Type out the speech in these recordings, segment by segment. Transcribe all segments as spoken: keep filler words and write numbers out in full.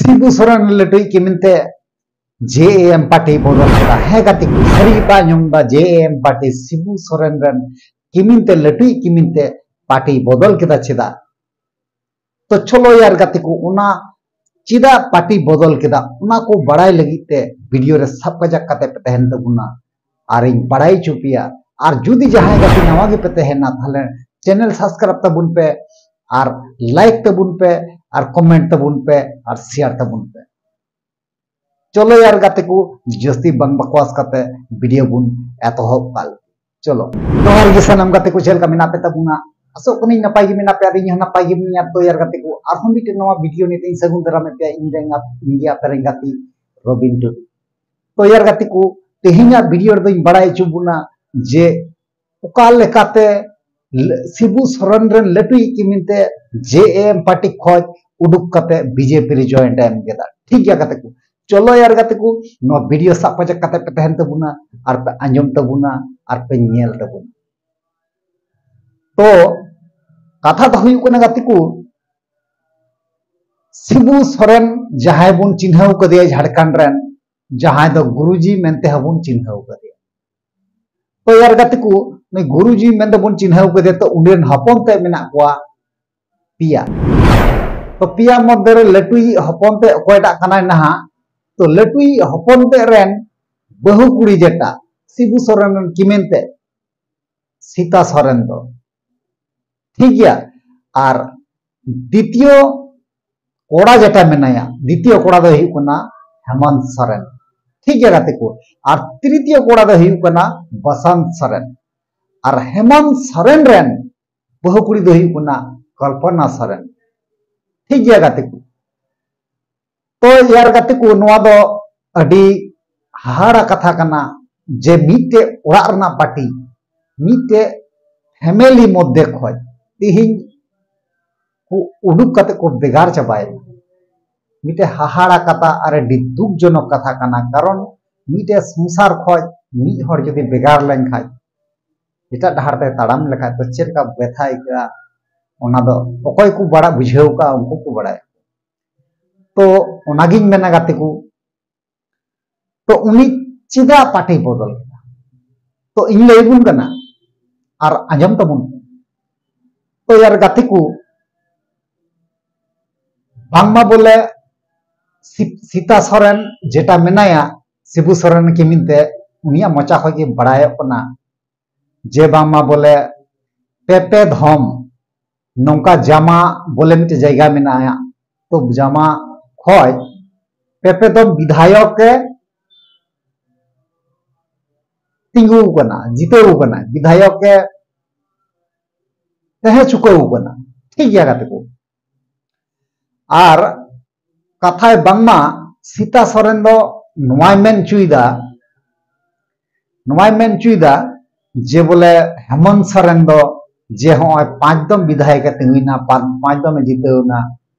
ᱥᱤᱵᱩ ᱥᱚᱨᱮᱱ ᱞᱟᱹᱴᱩᱭᱤᱡ ᱠᱤᱢᱤᱱ ᱛᱮ ᱡᱮ ᱮ ᱮᱢ ᱯᱟᱨᱴᱤ ᱵᱚᱫᱚᱞ ᱠᱮᱫᱟ᱾ ᱦᱮᱸ ᱜᱟᱛᱮ ᱠᱚ, ᱥᱟᱹᱨᱤ ᱜᱮᱯᱮ ᱟᱸᱡᱚᱢ ᱮᱫᱟ, ᱡᱮ ᱮ ᱮᱢ ᱯᱟᱨᱴᱤ ᱥᱤᱵᱩ ᱥᱚᱨᱮᱱ ᱨᱮᱱ ᱠᱤᱢᱤᱱ ᱛᱮ, ᱞᱟᱹᱴᱩᱭᱤᱡ ᱠᱤᱢᱤᱱ ᱛᱮ ᱯᱟᱨᱴᱤ ᱵᱚᱫᱚᱞ ᱠᱮᱫᱟ᱾ ᱪᱮᱫᱟᱜ? ᱛᱚ ᱪᱚᱞᱚ ᱭᱟᱨ ᱜᱟᱛᱮ ᱠᱚ, ᱚᱱᱟ ᱪᱮᱫᱟᱜ ᱯᱟᱨᱴᱤ ᱵᱚᱫᱚᱞ ᱠᱮᱫᱟ, ᱚᱱᱟ ᱠᱚ ᱵᱟᱲᱟᱭ ᱞᱟᱹᱜᱤᱫ ᱛᱮ ᱵᱷᱤᱰᱤᱭᱳ ᱨᱮ ᱥᱟᱵ ᱠᱟᱡᱟᱠ ᱠᱟᱛᱮ ᱯᱮ ᱛᱟᱦᱮᱱ ᱛᱟᱵᱚᱱᱟ, ᱟᱨᱤᱧ ᱵᱟᱲᱟᱭ ᱦᱚᱪᱚ ᱯᱮᱭᱟ᱾ ᱟᱨ ᱡᱩᱫᱤ ᱡᱟᱦᱟᱸᱭ ᱜᱟᱛᱮ ᱱᱟᱣᱟ ᱜᱮᱯᱮ ᱛᱟᱦᱮᱱᱟ, ᱛᱟᱦᱞᱮ ᱪᱮᱱᱮᱞ ᱥᱟᱵᱥᱠᱨᱟᱭᱤᱵ ᱛᱟᱵᱚᱱ ᱯᱮ, ᱟᱨ ᱞᱟᱭᱤᱠ ᱛᱟᱵᱚᱱ ᱯᱮ, ᱟᱨ ᱠᱚᱢᱮᱱᱴ ᱛᱟᱵᱚᱱ ᱯᱮ, ᱟᱨ ᱥᱮᱭᱟᱨ ᱛᱟᱵᱚᱱ ᱯᱮ᱾ ᱪᱚᱞᱚ ᱭᱟᱨ ᱜᱟᱛᱮ ᱠᱚ, ᱡᱟᱹᱥᱛᱤ ᱵᱟᱝ ᱵᱟᱠᱣᱟᱥ ᱠᱟᱛᱮ ᱵᱷᱤᱰᱤᱭᱳ ᱵᱚᱱ ᱮᱛᱚᱦᱚᱵ ᱠᱟᱜ ᱞᱮᱜᱮ᱾ ᱪᱚᱞᱚ, ᱡᱚᱦᱟᱨ ᱜᱮ ᱥᱟᱱᱟᱢ ᱜᱟᱛᱮ ᱠᱚ, ᱪᱮᱫ ᱞᱮᱠᱟ ᱢᱮᱱᱟᱜ ᱯᱮ ᱛᱟᱵᱚᱱᱟ? ᱟᱥᱚᱜ ᱠᱟᱹᱱᱟᱹᱧ ᱱᱟᱯᱟᱭ ᱜᱮ ᱢᱮᱱᱟᱜ ᱯᱮᱭᱟ, ᱟᱨ ᱤᱧ ᱦᱚᱸ ᱱᱟᱯᱟᱭ ᱜᱮ ᱢᱤᱱᱟᱹᱧᱟ᱾ ᱛᱚ ᱭᱟᱨ ᱜᱟᱛᱮ ᱠᱚ, ᱟᱨᱦᱚᱸ ᱢᱤᱫᱴᱮᱱ ᱱᱟᱣᱟ ᱵᱷᱤᱰᱤᱭᱳ ᱱᱤᱭᱮ ᱤᱧ ᱥᱟᱹᱜᱩᱱ ᱫᱟᱨᱟᱢᱮᱫ ᱯᱮᱭᱟ, ᱤᱧ ᱨᱮᱱ ᱜᱟ-, ᱤᱧ ᱜᱮ ᱟᱯᱮ ᱨᱮᱱ ᱜᱟᱛᱮ ᱨᱚᱵᱤᱱ ᱴᱩᱰᱩ᱾ ᱛᱚ ᱭᱟᱨ ᱜᱟᱛᱮ ᱠᱚ, ᱛᱮᱦᱮᱧᱟᱜ ᱵᱷᱤᱰᱤᱭᱳ ᱨᱮᱫᱚᱧ ᱵᱟᱲᱟᱭ ᱦᱚᱪᱚ ᱵᱚᱱᱟ ᱡᱮ ᱚᱠᱟ ᱞᱮᱠᱟᱛᱮ ᱞ-, ᱥᱤᱵᱩ ᱥᱚᱨᱮᱱ ᱨᱮᱱ ᱞᱟᱹᱴᱩᱭᱤᱡ ᱠᱤᱢᱤᱱ ᱛᱮ ᱡᱮ ᱮ ᱮᱢ ᱯᱟᱨᱴᱤ ᱠᱷᱚᱡ ᱩᱰᱩᱠ ᱠᱟᱛᱮ ᱵᱤᱡᱮᱯᱤ ᱨᱮ ᱡᱚᱭᱮᱱᱴ ᱮ ᱮᱢ ᱠᱮᱫᱟ᱾ ᱴᱷᱤᱠ ᱜᱮᱭᱟ ᱜᱟᱛᱮ ᱠᱚ, ᱪᱚᱞᱚ ᱭᱟᱨ ᱜᱟᱛᱮ ᱠᱚ, ᱱᱚᱣᱟ ᱵᱷᱤᱰᱤᱭᱳ ᱥᱟᱵ ᱯᱟᱡᱟᱠ ᱠᱟᱛᱮ ᱯᱮ ᱛᱟᱦᱮᱱ ᱛᱟᱵᱚᱱᱟ, ᱟᱨ ᱯᱮ ᱟᱸᱡᱚᱢ ᱛᱟᱵᱚᱱᱟ, ᱟᱨ ᱯᱮ ᱧᱮᱞ ᱛᱟᱵᱚᱱᱟ᱾ ᱛᱚ ᱠᱟᱛᱷᱟ ᱫᱚ ᱦᱩᱭᱩᱜ ᱠᱟᱱᱟ ᱜᱟᱛᱮ ᱠᱚ, ᱥᱤᱵᱩ ᱥᱚᱨᱮᱱ ᱡᱟᱦᱟᱸᱭ ᱵᱚᱱ ᱪᱤᱱᱦᱟᱹᱣ ᱠᱟᱫᱮᱭᱟ ᱡᱷᱟᱲᱠᱷᱚᱸᱰ ᱨᱮᱱ, ᱡᱟᱦᱟᱸᱭ ᱫᱚ ᱜᱩᱨᱩᱡᱤ ᱢᱮᱱᱛᱮ ᱦᱚᱸᱵᱚᱱ ᱪᱤᱱᱦᱟᱹᱣ ᱠᱟᱫᱮᱭᱟ᱾ ᱛᱚ ᱭᱟᱨ ᱜᱟᱛᱮ ᱠᱚ, ᱱᱩᱭ ᱜᱩᱨᱩᱡᱤ ᱢᱮᱱᱛᱮ ᱵᱚᱱ ᱪᱤᱱᱦᱟᱹᱣ ᱠᱟᱫᱮᱭᱟ, ᱛᱚ ᱩᱱᱤ ᱨᱮᱱ ᱦᱚᱯᱚᱱ ᱛᱮ ᱢᱮᱱᱟᱜ ᱠᱚᱣᱟ ᱯᱮᱭᱟ᱾ ᱛᱚ ᱯᱮᱭᱟ ᱢᱚᱫᱽᱫᱷᱮ ᱨᱮ ᱞᱟᱹᱴᱩᱭᱤᱡ ᱦᱚᱯᱚᱱ ᱛᱮ ᱚᱠᱚᱭᱴᱟᱜ ᱠᱟᱱᱟᱭ ᱱᱟᱦᱟᱜ? ᱛᱚ ᱞᱟᱹᱴᱩᱭᱤᱡ ᱦᱚᱯᱚᱱ ᱛᱮ ᱨᱮᱱ ᱵᱟᱹᱦᱩ ᱠᱩᱲᱤ ᱡᱮᱴᱟ ᱥᱤᱵᱩ ᱥᱚᱨᱮᱱ ᱨᱮᱱ ᱠᱤᱢᱤᱱ ᱛᱮ ᱥᱤᱛᱟ ᱥᱚᱨᱮᱱ ᱫᱚ, ᱴᱷᱤᱠ ᱜᱮᱭᱟ᱾ ᱟᱨ ᱫᱤᱛᱤᱭᱚ ᱠᱚᱲᱟ ᱡᱮᱴᱟ ᱢᱮᱱᱟᱭᱟ, ᱫᱤᱛᱤᱭᱚ ᱠᱚᱲᱟ ᱫᱚ ᱦᱩᱭᱩᱜ ᱠᱟᱱᱟ ᱦᱮᱢᱚᱱᱛ ᱥᱚᱨᱮᱱ, ᱴᱷᱤᱠ ᱜᱮᱭᱟ ᱜᱟᱛᱮ ᱠᱚ᱾ ᱟᱨ ᱛᱨᱤᱛᱤᱭᱚ ᱠᱚᱲᱟ ᱫᱚ ᱦᱩᱭᱩᱜ ᱠᱟᱱᱟ ᱵᱟᱥᱟᱱᱛ ᱥᱚᱨᱮᱱ᱾ ᱟᱨ ᱦᱮᱢᱚᱱᱛ ᱥᱚᱨᱮᱱ ᱨᱮᱱ ᱵᱟᱹᱦᱩ ᱠᱩᱲᱤ ᱫᱚ ᱦᱩᱭᱩᱜ ᱠᱟᱱᱟ ᱠᱚᱞᱯᱚᱱᱟ ᱥᱚᱨᱮᱱ, ᱴᱷᱤᱠ ᱜᱮᱭᱟ ᱜᱟᱛᱮ ᱠᱚ᱾ ᱛᱚ ᱭᱟᱨ ᱜᱟᱛᱮ ᱠᱚ, ᱱᱚᱣᱟ ᱫᱚ ᱟᱹᱰᱤ ᱦᱟᱦᱟᱲᱟ ᱠᱟᱛᱷᱟ ᱠᱟᱱᱟ ᱡᱮ ᱢᱤᱫᱴᱮᱡ ᱚᱲᱟᱜ ᱨᱮᱱᱟᱜ ᱯᱟᱨᱴᱤ, ᱢᱤᱫᱴᱮᱡ ᱯᱷᱮᱢᱮᱞᱤ ᱢᱚᱫᱽᱫᱷᱮ ᱠᱷᱚᱡ ᱛᱤᱦᱤᱧ ᱠᱚ ᱩᱰᱩᱠ ᱠᱟᱛᱮ ᱠᱚ ᱵᱷᱮᱜᱟᱨ ᱪᱟᱵᱟᱭᱮᱱᱟ᱾ ᱢᱤᱫᱴᱮᱡ ᱦᱟᱦᱟᱲᱟ ᱠᱟᱛᱷᱟ ᱟᱨ ᱟᱹᱰᱤ ᱫᱩᱠ ᱡᱚᱱᱚᱠ ᱠᱟᱛᱷᱟ ᱠᱟᱱᱟ, ᱠᱟᱨᱚᱱ ᱢᱤᱫᱴᱮᱡ ᱥᱚᱝᱥᱟᱨ ᱠᱷᱚᱡ ᱢᱤᱫ ᱦᱚᱲ ᱡᱩᱫᱤ ᱵᱷᱮᱜᱟᱨ ᱞᱮᱱᱠᱷᱟᱡ, ᱮᱴᱟᱜ ᱰᱟᱦᱟᱨ ᱛᱮ ᱛᱟᱲᱟᱢ ᱞᱮᱠᱷᱟᱡ ᱛᱚ ᱪᱮᱫ ᱞᱮᱠᱟ ᱵᱮᱛᱷᱟ ᱟᱹᱭᱠᱟᱹᱜᱼᱟ, ᱚᱱᱟ ᱫᱚ ᱚᱠᱚᱭ ᱠᱚ ᱵᱟᱲᱟᱭ, ᱵᱩᱡᱷᱟᱹᱣ ᱠᱟᱜᱼᱟ, ᱩᱱᱠᱩ ᱠᱚ ᱵᱟᱲᱟᱭᱟ᱾ ᱛᱚ ᱚᱱᱟᱜᱤᱧ ᱢᱮᱱᱟ ᱜᱟᱛᱮ ᱠᱚ, ᱛᱚ ᱩᱱᱤ ᱪᱮᱫᱟᱜ ᱯᱟᱨᱴᱤ ᱵᱚᱫᱚᱞ ᱠᱮᱫᱟ? ᱛᱚ ᱤᱧ ᱞᱟᱹᱭ ᱟᱵᱚᱱ ᱠᱟᱱᱟ ᱟᱨ ᱟᱸᱡᱚᱢ ᱛᱟᱵᱚᱱ ᱯᱮ᱾ ᱛᱚ ᱭᱟᱨ ᱜᱟᱛᱮ ᱠᱚ, ᱵᱟᱝᱢᱟ ᱵᱚᱞᱮ ᱥᱤ-, ᱥᱤᱛᱟ ᱥᱚᱨᱮᱱ ᱡᱮᱴᱟ ᱢᱮᱱᱟᱭᱟ ᱥᱤᱵᱩ ᱥᱚᱨᱮᱱ ᱠᱤᱢᱤᱱ ᱛᱮ, ᱩᱱᱤᱭᱟᱜ ᱢᱚᱪᱟ ᱠᱷᱚᱱ ᱜᱮ ᱵᱟᱲᱟᱭᱚᱜ ᱠᱟᱱᱟ ᱡᱮ ᱵᱟᱝᱢᱟ ᱵᱚᱞᱮ ᱯᱮᱯᱮ ᱫᱷᱚᱢ, ᱱᱚᱝᱠᱟ ᱡᱟᱢᱟ ᱵᱚᱞᱮ ᱢᱤᱫᱴᱮᱡ ᱡᱟᱭᱜᱟ ᱢᱮᱱᱟᱜᱼᱟ, ᱛᱚ ᱡᱟᱢᱟ ᱠᱷᱚᱡ ᱯᱮᱯᱮ ᱫᱷᱚᱢ ᱵᱤᱫᱷᱟᱭᱚᱠ ᱮ ᱛᱤᱸᱜᱩ ᱠᱟᱱᱟ, ᱡᱤᱛᱟᱹᱣ ᱠᱟᱱᱟ, ᱵᱤᱫᱷᱟᱭᱚᱠ ᱮ ᱛᱟᱦᱮᱸ ᱪᱩᱠᱟᱹᱣ ᱠᱟᱱᱟ᱾ ᱴᱷᱤᱠ ᱜᱮᱭᱟ ᱜᱟᱛᱮ ᱠᱚ, ᱟᱨ ᱠᱟᱛᱷᱟᱭ ᱵᱟᱝᱢᱟ ᱥᱤᱛᱟ ᱥᱚᱨᱮᱱ ᱫᱚ ᱱᱚᱣᱟᱭ ᱢᱮᱱ ᱦᱚᱪᱚᱭᱮᱫᱟ, ᱱᱚᱣᱟᱭ ᱢᱮᱱ ᱦᱚᱪᱚᱭᱮᱫᱟ ᱡᱮ ᱵᱚᱞᱮ ᱦᱮᱢᱚᱱᱛ ᱥᱚᱨᱮᱱ ᱫᱚ ᱡᱮ ᱦᱚᱸᱜᱼᱚᱭ ᱯᱟᱸᱪ ᱫᱚᱢ ᱵᱤᱫᱷᱟᱭᱚᱠ ᱮ ᱛᱤᱸᱜᱩᱭᱮᱱᱟ, ᱯᱟᱸᱪ, ᱯᱟᱸᱪ ᱫᱚᱢᱮ ᱡᱤᱛᱟᱹᱣ ᱮᱱᱟ,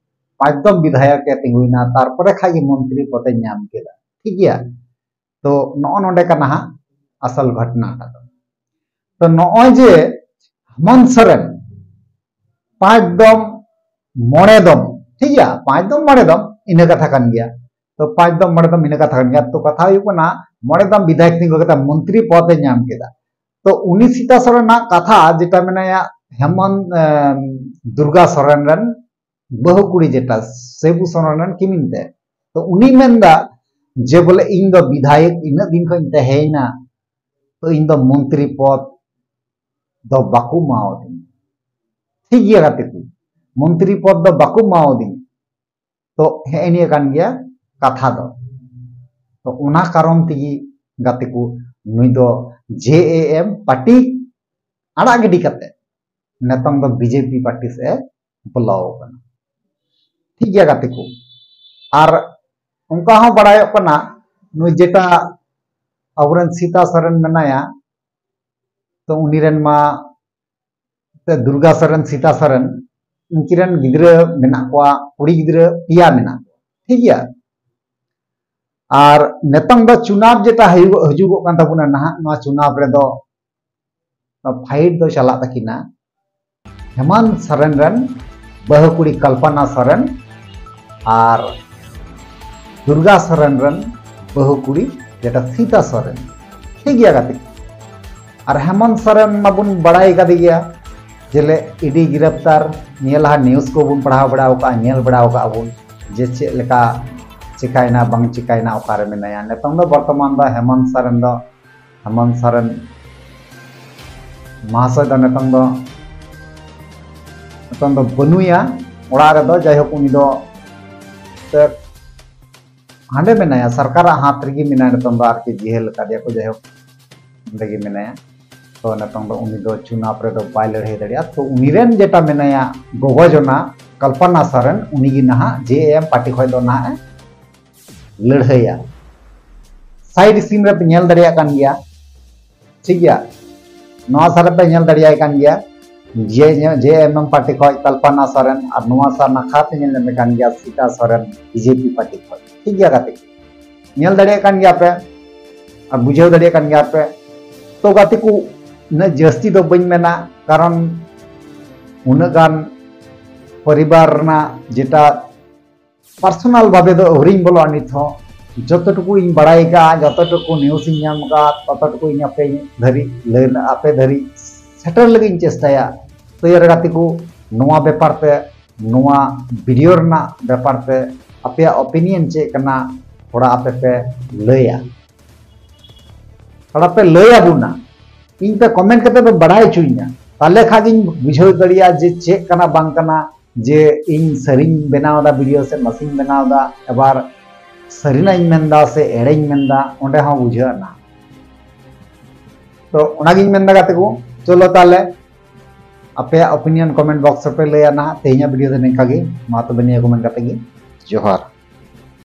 ᱯᱟᱸᱪ ᱫᱚᱢ ᱵᱤᱫᱷᱟᱭᱚᱠ ᱮ ᱛᱤᱸᱜᱩᱭᱮᱱᱟ, ᱛᱟᱨᱯᱚᱨᱮ ᱠᱷᱟᱡ ᱜᱮ ᱢᱚᱱᱛᱨᱤ ᱯᱚᱫᱮ ᱧᱟᱢ ᱠᱮᱫᱟ᱾ ᱴᱷᱤᱠ ᱜᱮᱭᱟ? ᱛᱚ ᱱᱚᱜᱼᱚ ᱱᱚᱰᱮ ᱠᱟᱱᱟ ᱦᱟᱸᱜ ᱟᱥᱚᱞ ᱜᱷᱚᱴᱱᱟ ᱴᱟᱜ ᱫᱚ᱾ ᱛᱚ ᱱᱚᱜᱼᱚᱭ ᱡᱮ ᱦᱮᱢᱚᱱᱛ ᱥᱚᱨᱮᱱ ᱯᱟᱸᱪ ᱫᱚᱢ ᱢᱚᱬᱮ ᱫᱚᱢ, ᱴᱷᱤᱠ ᱜᱮᱭᱟ, ᱯᱟᱸᱪ ᱫᱚᱢ ᱢᱚᱬᱮ ᱫᱚᱢ ᱤᱱᱟᱹ ᱠᱟᱛᱷᱟ ᱠᱟᱱ ᱜᱮᱭᱟ᱾ ᱛᱚ ᱯᱟᱸᱪ ᱫᱚᱢ ᱢᱚᱬᱮ ᱫᱚᱢ ᱤᱱᱟᱹ ᱠᱟᱛᱷᱟ ᱠᱟᱱ ᱜᱮᱭᱟ᱾ ᱛᱚ ᱠᱟᱛᱷᱟ ᱦᱩᱭᱩᱜ ᱠᱟᱱᱟ ᱢᱚᱬᱮ ᱫᱚᱢ ᱵᱤᱫᱷᱟᱭᱚᱠ ᱛᱤᱸᱜᱩ ᱠᱟᱛᱮ ᱢᱚᱱᱛᱨᱤ ᱯᱚᱫ ᱮ ᱧᱟᱢ ᱠᱮᱫᱟ᱾ ᱛᱚ ᱩᱱᱤ ᱥᱤᱛᱟ ᱥᱚᱨᱮᱱᱟᱜ ᱠᱟᱛᱷᱟ ᱡᱮᱴᱟ ᱢᱮᱱᱟᱭᱟ ᱦᱮᱢᱚᱱᱛ, ᱮᱢ, ᱫᱩᱨᱜᱟ ᱥᱚᱨᱮᱱ ᱨᱮᱱ ᱵᱟᱹᱦᱩ ᱠᱩᱲᱤ ᱡᱮᱴᱟ ᱥᱮᱵᱩ ᱥᱚᱨᱮᱱ ᱨᱮᱱ ᱠᱤᱢᱤᱱ ᱛᱮ, ᱛᱚ ᱩᱱᱤ ᱢᱮᱱᱫᱟ ᱡᱮ ᱵᱚᱞᱮ ᱤᱧ ᱫᱚ ᱵᱤᱫᱷᱟᱭᱚᱠ ᱤᱱᱟᱹᱜ ᱫᱤᱱ ᱠᱷᱚᱱ ᱤᱧ ᱛᱟᱦᱮᱸᱭᱮᱱᱟ, ᱛᱚ ᱤᱧ ᱫᱚ ᱢᱚᱱᱛᱨᱤ ᱯᱚᱫ ᱫᱚ ᱵᱟᱠᱚ ᱮᱢᱟᱣᱟᱫᱤᱧᱟ᱾ ᱴᱷᱤᱠ ᱜᱮᱭᱟ ᱜᱟᱛᱮ ᱠᱚ, ᱢᱚᱱᱛᱨᱤ ᱯᱚᱫ ᱫᱚ ᱵᱟᱠᱚ ᱮᱢᱟᱣᱟᱫᱤᱧᱟ᱾ ᱛᱚ ᱦᱮᱸ ᱱᱤᱭᱟᱹ ᱠᱟᱱ ᱜᱮᱭᱟ ᱠᱟᱛᱷᱟ ᱫᱚ᱾ ᱛᱚ ᱚᱱᱟ ᱠᱟᱨᱚᱱ ᱛᱮᱜᱮ ᱜᱟᱛᱮ ᱠᱚ, ᱱᱩᱭ ᱫᱚ ᱡᱮ ᱮ ᱮᱢ ᱯᱟᱨᱴᱤ ᱟᱲᱟᱜ ᱜᱤᱰᱤ ᱠᱟᱛᱮ ᱱᱤᱛᱚᱝ ᱫᱚ ᱵᱤᱡᱮᱯᱤ ᱯᱟᱨᱴᱤ ᱥᱮᱫ ᱮ ᱵᱚᱞᱚ ᱟᱠᱟᱱᱟ᱾ ᱴᱷᱤᱠ ᱜᱮᱭᱟ ᱜᱟᱛᱮ ᱠᱚ, ᱟᱨ ᱚᱱᱠᱟ ᱦᱚᱸ ᱵᱟᱲᱟᱭᱚᱜ ᱠᱟᱱᱟ ᱱᱩᱭ ᱡᱮᱴᱟ ᱟᱵᱚᱨᱮᱱ ᱥᱤᱛᱟ ᱥᱚᱨᱮᱱ ᱢᱮᱱᱟᱭᱟ, ᱛᱚ ᱩᱱᱤ ᱨᱮᱱ ᱢᱟ ᱛᱮ ᱫᱩᱨᱜᱟ ᱥᱚᱨᱮᱱ, ᱥᱤᱛᱟ ᱥᱚᱨᱮᱱ, ᱩᱱᱠᱤᱱ ᱨᱮᱱ ᱜᱤᱫᱽᱨᱟᱹ ᱢᱮᱱᱟᱜ ᱠᱚᱣᱟ, ᱠᱩᱲᱤ ᱜᱤᱫᱽᱨᱟᱹ ᱯᱮᱭᱟ ᱢᱮᱱᱟᱜ ᱠᱚᱣᱟ᱾ ᱴᱷᱤᱠ ᱜᱮᱭᱟ? ᱟᱨ ᱱᱤᱛᱚᱝ ᱫᱚ ᱪᱩᱱᱟᱵ ᱡᱮᱴᱟ ᱦᱩᱭᱩᱜᱚᱜ, ᱦᱤᱡᱩᱜᱚᱜ ᱠᱟᱱ ᱛᱟᱵᱚᱱᱟ ᱱᱟᱦᱟᱜ, ᱱᱚᱣᱟ ᱪᱩᱱᱟᱵ ᱨᱮᱫᱚ ᱯᱷᱟᱭᱤᱴ ᱫᱚ ᱪᱟᱞᱟᱜ ᱛᱟᱹᱠᱤᱱᱟ ᱦᱮᱢᱚᱱᱛ ᱥᱚᱨᱮᱱ ᱨᱮᱱ ᱵᱟᱹᱦᱩ ᱠᱩᱲᱤ ᱠᱚᱞᱯᱚᱱᱟ ᱥᱚᱨᱮᱱ ᱟᱨ ᱫᱩᱨᱜᱟ ᱥᱚᱨᱮᱱ ᱨᱮᱱ ᱵᱟᱹᱦᱩ ᱠᱩᱲᱤ, ᱡᱮᱴᱟ ᱥᱤᱛᱟ ᱥᱚᱨᱮᱱ᱾ ᱴᱷᱤᱠ ᱜᱮᱭᱟ ᱜᱟᱛᱮ ᱠᱚ, ᱟᱨ ᱦᱮᱢᱚᱱᱛ ᱥᱚᱨᱮᱱ ᱢᱟᱵᱚᱱ ᱵᱟᱲᱟᱭ ᱠᱟᱫᱮ ᱜᱮᱭᱟ, ᱡᱮᱞᱮ ᱤᱰᱤ ᱜᱨᱮᱯᱛᱟᱨ ᱱᱤᱭᱟᱹ ᱞᱟᱦᱟ ᱱᱤᱭᱩᱡᱽ ᱠᱚᱵᱚᱱ ᱯᱟᱲᱦᱟᱣ ᱵᱟᱲᱟ ᱟᱠᱟᱫᱼᱟ, ᱧᱮᱞ ᱵᱟᱲᱟ ᱟᱠᱟᱫᱼᱟ ᱵᱚᱱ ᱡᱮ ᱪᱮᱫ ᱞᱮᱠᱟ ᱪᱤᱠᱟᱭᱮᱱᱟ ᱵᱟᱝ ᱪᱤᱠᱟᱭᱮᱱᱟ, ᱚᱠᱟᱨᱮ ᱢᱮᱱᱟᱭᱟ᱾ ᱱᱤᱛᱚᱝ ᱫᱚ ᱵᱚᱨᱛᱚᱢᱟᱱ ᱫᱚ ᱦᱮᱢᱚᱱᱛ ᱥᱚᱨᱮᱱ ᱫᱚ, ᱦᱮᱢᱚᱱᱛ ᱥᱚᱨᱮᱱ ᱢᱟᱦᱟᱥᱚᱭ ᱫᱚ ᱱᱤᱛᱚᱝ ᱫᱚ, ᱱᱤᱛᱚᱝ ᱫᱚ ᱵᱟᱹᱱᱩᱭᱟ ᱚᱲᱟᱜ ᱨᱮᱫᱚ᱾ ᱡᱟᱭᱦᱳᱠ, ᱩᱱᱤ ᱫᱚ ᱛᱮ ᱦᱟᱸᱰᱮ ᱢᱮᱱᱟᱭᱟ, ᱥᱚᱨᱠᱟᱨᱟᱜ ᱦᱟᱛ ᱨᱮᱜᱮ ᱢᱮᱱᱟᱭᱟ ᱱᱤᱛᱚᱝ ᱫᱚ, ᱟᱨᱠᱤ ᱡᱤᱦᱟᱹᱞ ᱟᱠᱟᱫᱮᱭᱟ ᱠᱚ, ᱡᱟᱭᱦᱳᱠ ᱚᱸᱰᱮ ᱜᱮ ᱢᱮᱱᱟᱭᱟ᱾ ᱛᱚ ᱱᱤᱛᱚᱝ ᱫᱚ ᱩᱱᱤ ᱫᱚ ᱪᱩᱱᱟᱣ ᱨᱮᱫᱚ ᱵᱟᱭ ᱞᱟᱹᱲᱦᱟᱹᱭ ᱫᱟᱲᱮᱭᱟᱜᱼᱟ᱾ ᱛᱚ ᱩᱱᱤ ᱨᱮᱱ ᱡᱮᱴᱟ ᱢᱮᱱᱟᱭᱟ ᱜᱚᱜᱚ ᱡᱚᱱᱟ ᱠᱚᱞᱯᱚᱱᱟ ᱥᱚᱨᱮᱱ, ᱩᱱᱤ ᱜᱮ ᱱᱟᱦᱟᱜ ᱡᱮ ᱮᱢ ᱯᱟᱨᱴᱤ ᱠᱷᱚᱱ ᱫᱚ ᱱᱟᱦᱟᱜ ᱮ ᱞᱟᱹᱲᱦᱟᱹᱭᱟ᱾ ᱥᱟᱭᱤᱰ ᱥᱤᱱ ᱨᱮᱯᱮ ᱧᱮᱞ ᱫᱟᱲᱮᱭᱟᱜ ᱠᱟᱱ ᱜᱮᱭᱟ, ᱴᱷᱤᱠ ᱜᱮᱭᱟ, ᱱᱚᱣᱟ ᱥᱟᱨ ᱨᱮᱯᱮ ᱧᱮᱞ ᱫᱟᱲᱮᱭᱟᱭ ᱠᱟᱱ ᱜᱮᱭᱟ ᱡᱮ ᱡᱮ ᱮᱢ ᱮᱢ ᱯᱟᱨᱴᱤ ᱠᱷᱚᱱ ᱠᱚᱞᱯᱚᱱᱟ ᱥᱚᱨᱮᱱ, ᱟᱨ ᱱᱚᱣᱟ ᱥᱟᱨ ᱱᱟᱠᱷᱟ ᱯᱮ ᱧᱮᱞ ᱧᱟᱢᱮ ᱠᱟᱱ ᱜᱮᱭᱟ ᱥᱤᱛᱟ ᱥᱚᱨᱮᱱ ᱵᱤᱡᱮᱯᱤ ᱯᱟᱨᱴᱤ ᱠᱷᱚᱱ᱾ ᱴᱷᱤᱠ ᱜᱮᱭᱟ ᱜᱟᱛᱮ ᱠᱚ, ᱧᱮᱞ ᱫᱟᱲᱮᱭᱟᱜ ᱠᱟᱱ ᱜᱮᱭᱟ ᱯᱮ ᱟᱨ ᱵᱩᱡᱷᱟᱹᱣ ᱫᱟᱲᱮᱭᱟᱜ ᱠᱟᱱ ᱜᱮᱭᱟ ᱯᱮ᱾ ᱛᱚ ᱜᱟᱛᱮ ᱠᱚ, ᱩᱱᱟᱹᱜ ᱡᱟᱹᱥᱛᱤ ᱫᱚ ᱵᱟᱹᱧ ᱢᱮᱱᱟ, ᱠᱟᱨᱚᱱ ᱩᱱᱟᱹᱜ ᱜᱟᱱ ᱯᱚᱨᱤᱵᱟᱨ ᱨᱮᱱᱟᱜ ᱡᱮᱴᱟ ᱯᱟᱨᱥᱚᱱᱟᱞ ᱵᱷᱟᱵᱮ ᱫᱚ ᱟᱹᱣᱨᱤᱧ ᱵᱚᱞᱚᱜᱼᱟ ᱱᱤᱛ ᱦᱚᱸ᱾ ᱡᱚᱛᱚ ᱴᱩᱠᱩ ᱤᱧ ᱵᱟᱲᱟᱭ ᱟᱠᱟᱫᱼᱟ, ᱡᱚᱛᱚ ᱴᱩᱠᱩ ᱱᱤᱭᱩᱡᱽ ᱤᱧ ᱧᱟᱢ ᱟᱠᱟᱫ, ᱛᱚᱛᱚ ᱴᱩᱠᱩ ᱤᱧ ᱟᱯᱮ ᱫᱷᱟᱹᱨᱤᱡ ᱞᱟᱹᱭ, ᱟᱯᱮ ᱫᱷᱟᱹᱨᱤᱡ ᱥᱮᱴᱮᱨ ᱞᱟᱹᱜᱤᱫ ᱤᱧ ᱪᱮᱥᱴᱟᱭᱟ᱾ ᱛᱚ ᱭᱟᱨ ᱜᱟᱛᱮ ᱠᱚ, ᱱᱚᱣᱟ ᱵᱮᱯᱟᱨ ᱛᱮ, ᱱᱚᱣᱟ ᱵᱷᱤᱰᱤᱭᱳ ᱨᱮᱱᱟᱜ ᱵᱮᱯᱟᱨ ᱛᱮ ᱟᱯᱮᱭᱟᱜ ᱚᱯᱤᱱᱤᱭᱚᱱ ᱪᱮᱫ ᱠᱟᱱᱟ, ᱛᱷᱚᱲᱟ ᱟᱯᱮ ᱯᱮ ᱞᱟᱹᱭᱟ, ᱛᱷᱚᱲᱟ ᱯᱮ ᱞᱟᱹᱭ ᱟᱵᱚᱱᱟ, ᱤᱧ ᱯᱮ ᱠᱚᱢᱮᱱᱴ ᱠᱟᱛᱮ ᱯᱮ ᱵᱟᱲᱟᱭ ᱦᱚᱪᱚᱧᱟ, ᱛᱟᱦᱞᱮ ᱠᱷᱟᱱ ᱜᱤᱧ ᱵᱩᱡᱷᱟᱹᱣ ᱫᱟᱲᱮᱭᱟᱜᱼᱟ ᱡᱮ ᱪᱮᱫ ᱠᱟᱱᱟ ᱵᱟᱝ ᱠᱟᱱᱟ, ᱡᱮ ᱤᱧ ᱥᱟᱹᱨᱤᱧ ᱵᱮᱱᱟᱣ ᱮᱫᱟ ᱵᱷᱤᱰᱤᱭᱳ ᱥᱮ ᱱᱟᱥᱮᱧ ᱵᱮᱱᱟᱣ ᱮᱫᱟ, ᱟᱵᱟᱨ ᱥᱟᱹᱨᱤᱱᱟᱜ ᱤᱧ ᱢᱮᱱᱫᱟ ᱥᱮ ᱮᱲᱮᱧ ᱢᱮᱱᱫᱟ, ᱚᱸᱰᱮ ᱦᱚᱸ ᱵᱩᱡᱷᱟᱹᱜᱼᱟ ᱱᱟ᱾ ᱛᱚ ᱚᱱᱟᱜᱤᱧ ᱢᱮᱱᱫᱟ ᱜᱟᱛᱮ ᱠᱚ, ᱪᱚᱞᱚ ᱛᱟᱦᱞᱮ ᱟᱯᱮᱭᱟᱜ ᱚᱯᱤᱱᱤᱭᱚᱱ ᱠᱚᱢᱮᱱᱴ ᱵᱚᱠᱥ ᱨᱮᱯᱮ ᱞᱟᱹᱭᱟ ᱱᱟᱦᱟᱜ᱾ ᱛᱮᱦᱮᱧᱟᱜ ᱵᱷᱤᱰᱤᱭᱳ ᱫᱚ ᱱᱤᱝᱠᱟ ᱜᱮ᱾ ᱢᱟ ᱛᱚᱵᱮ ᱱᱤᱭᱟᱹ ᱠᱚ ᱢᱮᱱ ᱠᱟᱛᱮ ᱜᱮ ᱡᱚᱦᱟᱨ᱾